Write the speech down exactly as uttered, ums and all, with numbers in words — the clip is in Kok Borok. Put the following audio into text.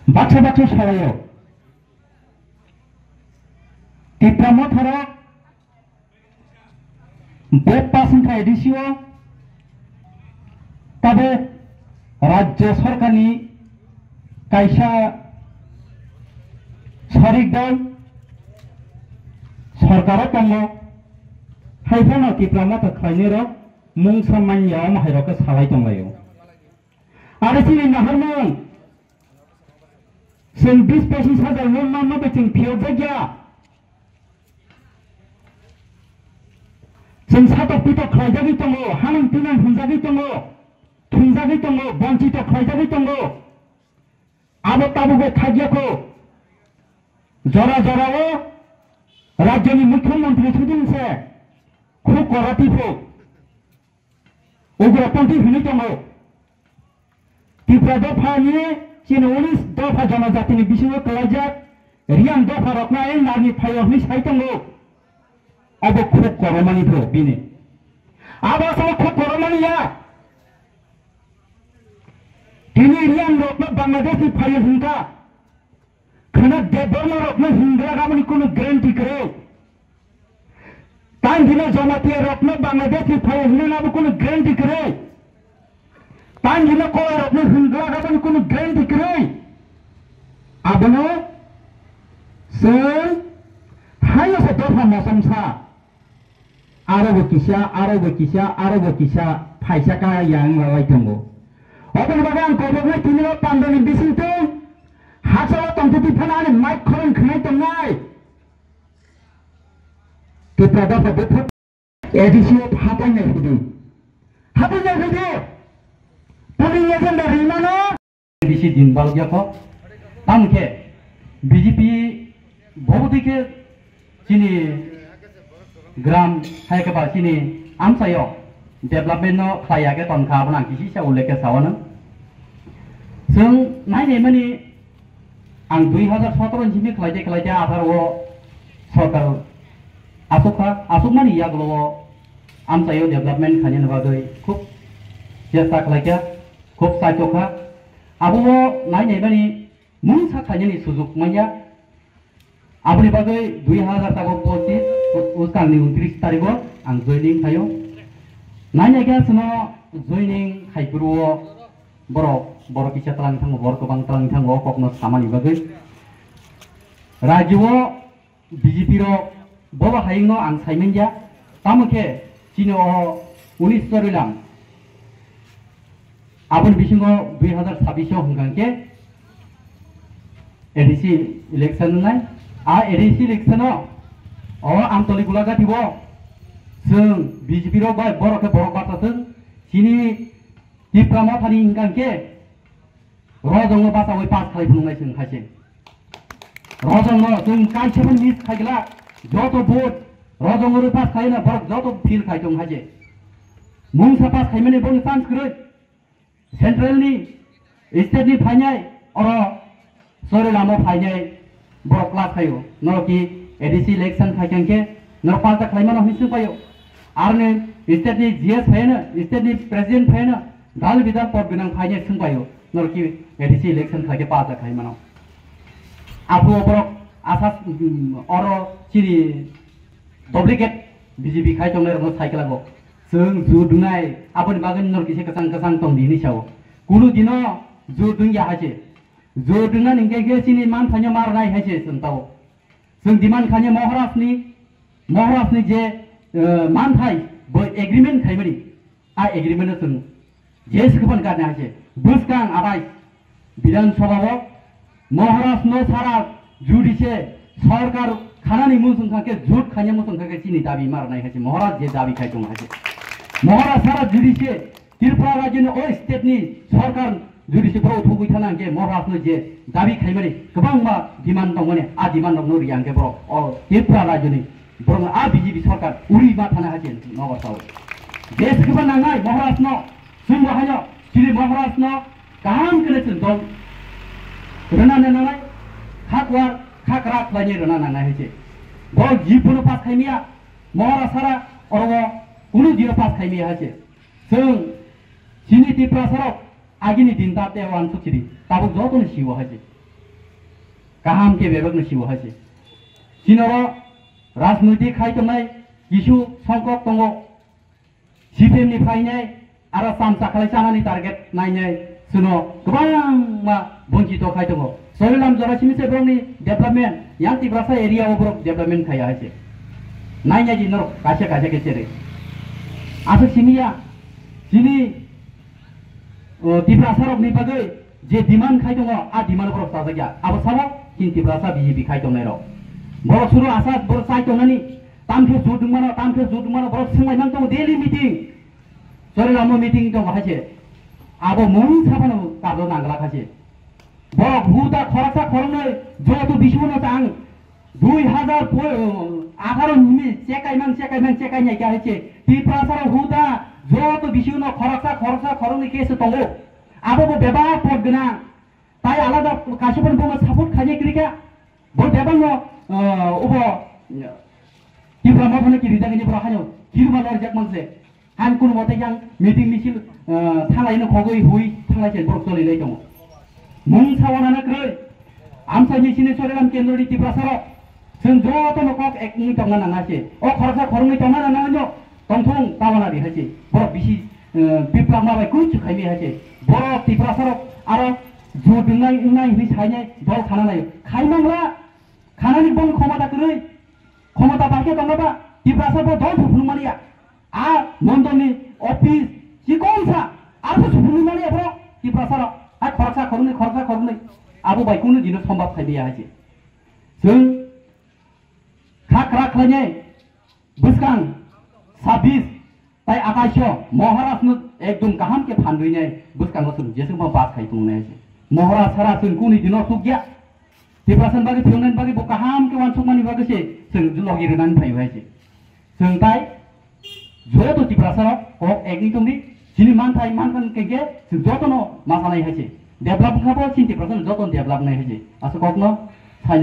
Baksa baksa salaio. Tipra Motha rok bebak songkha A D C o, tabe rajya sorkarni kaisa sarik dol sorkaro tongo, hai phano Tipra Motha khlainai rok mungsa manya omo hai rok khe salai tonglaio. Aro chini naharmung, chwng bis pochis hajar no manma bai chwng phiyokjakya. Chwng satok pitok khlaijagwi tongo, hanang tinang hwnjagwi tongo, thwngjagwi tongo, bonchito khlaijagwi tongo. Abo tabukbo khakya kho. Jora jorao rajyoni mukhyamantri sudung se khuk korati phuk. Ugroponthi hwnwi tongo. Tipra dophani chini unis dopha jonojatini bisingo kwlaijak Riang dopha rokno ang narni phaio hwnwi sai tongo. Abo khuk koromani bro bini. Abo aswk khuk koromani ya. Tini Riang rokno Bangladesh ni phaio hwnkha. Khwna Debbarma rokno hwnglak aboni kunu guarantee kwrwi. Tang hino Jamatia rokno Bangladesh ni phaio hwnwi abo kunu guarantee kwrwi. Tang hino Kowai rokno hwnglak aboni kunu guarantee kwrwi. Abono chwng haino se dopha mosom sa. Aro bo kisa, aro bo kisa, aro bo kisa phaisa ka yang lalai tongo. Oboni bagwi ang koboknai tini o pandani bisingtwi hachalo tongtwtwi phano ani mic khorang khwnai tongnai. Tipra dopha buphang A D C o hapai nai hudu. Hapai nai hudu. Polling agenda rimano. A D C din balok yakho. Tamo khe B J P bobodi khe chini gram hai khe ba chini amchaio development no khlai ya khe ton kha, abono ang kisi sa ullekh khe sao nang. Chwng nai nai mani ang dui hazar sotoro ni simi khlai de khlai de atharo o sorkar asuk kha, asuk mani yagulo o amchaio development khainani bagwi khub chesta khlai kha. Khub saichokha. Abo o nai nai bani mungsa khainani sujuk manya. Aboni bagwi dui hazar tago pochis uskangni untris tarigo ang joining khaio. Nai nai khe aswkno joining khai phuru o borok, borok kisa twlang thango, borok kwbang twlang thango o kokno samani bagwi. Rajyo o B J P rok bobo hayungno ang saimanya, tamo khe chini o unis Chorilam aboni bisingo dui hazar sabbish o hwnkha khe A D C election wngnai. A A D C election o, o Amtoli Gulagati o chwng B J P rok bai borok khe borok bachathwng, chini Tipra Mothani hwnkha khe Rojongno bachawi pass khlai phunuknai chwng hai se. Rojongno chwng kaisa bo miss khai glak. Joto vote Rojongno pass khlaina borok joto fail khai tong hai se. Mungsa pass khaimani borokni chance kwrwi. Central ni, state ni phainai oro Chorilam o phainai borok class khaio. Norok ki A D C election khai khe norok palta khlai mano hinwi swng paio. Aroni state ni G S phaino, state ni president phaino, dal bidal pot gwnang phainai swng paio. Norok ki A D C election khai khe palta khlai mano. Apo borok asa, mm, oro chini duplicate B J P khai tongnai rokno cycle go. Chwng jur dungnai aboni bagwi norok kisa kwchang kwchang tong di hinwi sao. Kunu dino jur dungya hai se. Jor dwngna ni hwnkhe khe chini manthaino ma rwnai hai se chwng tao. Chwng demand khainai Maharajni, Maharajni je, eh, manthai bo agreement khaimani, a agreement no chwng je swkang gana hai se. Bwskang adai Bidhan Sabha o Maharajno sara jodi se sorkar khanani muchung kha khe jut khainai muchung kha khe chini dabi ma rwnai hai se. Maharaj je dabi khai tong hai se. Maharaj sara jodi se Tripura rajyoni o state ni sorkar jodi se borok thugwi thana hwnkhe Maharajno je dabi khaimani kwbangma demand tongmani, a demand rokno riya hwnkhe borok o Tripura rajyoni borok a B J P sorkar uri ma thana hai se nogo sao. Je swkang nangnai Maharajno, chwngbo haino chini Maharajno kaham khe chwng dol rwna nangnai, kha kuar kha kwrak khlainai rwna nangnai hai se. Borok jiboni pass khaimya, Maharaj sara oro kunu jio pass khaimya hai se. Chwng chini Tiprasarok Agini din ta te uansuk sidi, tabuk joto ni siwo hai se. Kaham khe bebak ni siwo hai se. Sinoro rajnoitik khai tongnai kisu songkok tongo. C P M ni phainai aro cham chakhalai chanani target nainai chwno kwbangma bonchito khai tongo. Sorilam jora simi se borokni development, yang Tiprasa area o borok development khaiya hai se. Nainai di norok kaisa kaisa khe chere. Aswk simi ya, chini o, Tiprasa rok ni bagwi je demand khai tongo, a demand borok chajak ya. Abo sabo chini Tiprasa B J P khai tongnai rok. Borok suru asa borok chai tongnani, tam khe jut wngmano, tam khe jut wngmano, borok swnglaimang tongo daily meeting. Chorwi lama meeting tongo hai se. Abo mung saphano kablo nangla khai se. Borok huda khoroksa khoroknwi joto bisingno ta ang dui hazar atharo ni chekaimang, chekaimang, chekai nai khe hai se. Tiprasa rok huda joto bisingno khoroksa, khoroksa, khoroknwi khe se tongo. Abo bo bebak pot gwnang. Tai alada kaisa phano bono support khainai kwrwi kha. Bo bebakno, eh, ubo, eh, Tipra Motha no kirijak hini borok haino kirima lorjak manse. Han kunu mote yang meeting misil, eh, thalai no khogwi hui thalai se borok choli lai tongo. Mung sawana na kwrwi. Amsa ni sini Sorilam Kendro ni Tiprasa rok. Chwng joto no kok ek wngwi tongna nang hai se. O khoroksa khoroknwi tongna nang nang no. Tongthung tabana di hai se. Borok bisi, eh, biplab ma bai kuchu khaimi hai se. Borok Tiprasa rok aro jut wngnai wngnai hini sainai dol khana nai. Khaimangla khanani bong khomota kwrwi. Khomota bai khe tongna ba Tiprasa bo dol thuphlung mani ya. A mondol ni office chikon sa arso thuphlung mani ya borok Tiprasa rok. A khoroksa khoroknwi khoroksa khoroknwi. Abo bai kunu dino sombab khaimi ya hai se. Chwng kha krak khlainai bwskang sabis tai akaisho Maharaj no ekdom kaham khe phanrwi nai bwskango chwng jeswk ma bas khai tongnai hai se. Maharaj sara chwng kuni dino sukya. Tiprasa ni bagwi phiyoknani bagwi bo kaham khe uansukmani bagwi se chwng logi rwnani phaiwi hai se. Chwng tai joto Tiprasa rok kok ekni tongdi, chini manthai mankhan khe khe chwng jotono masanai hai se. Develop wngkha bo chini Tiprasa no jotono develop nai hai se. Aswk kokno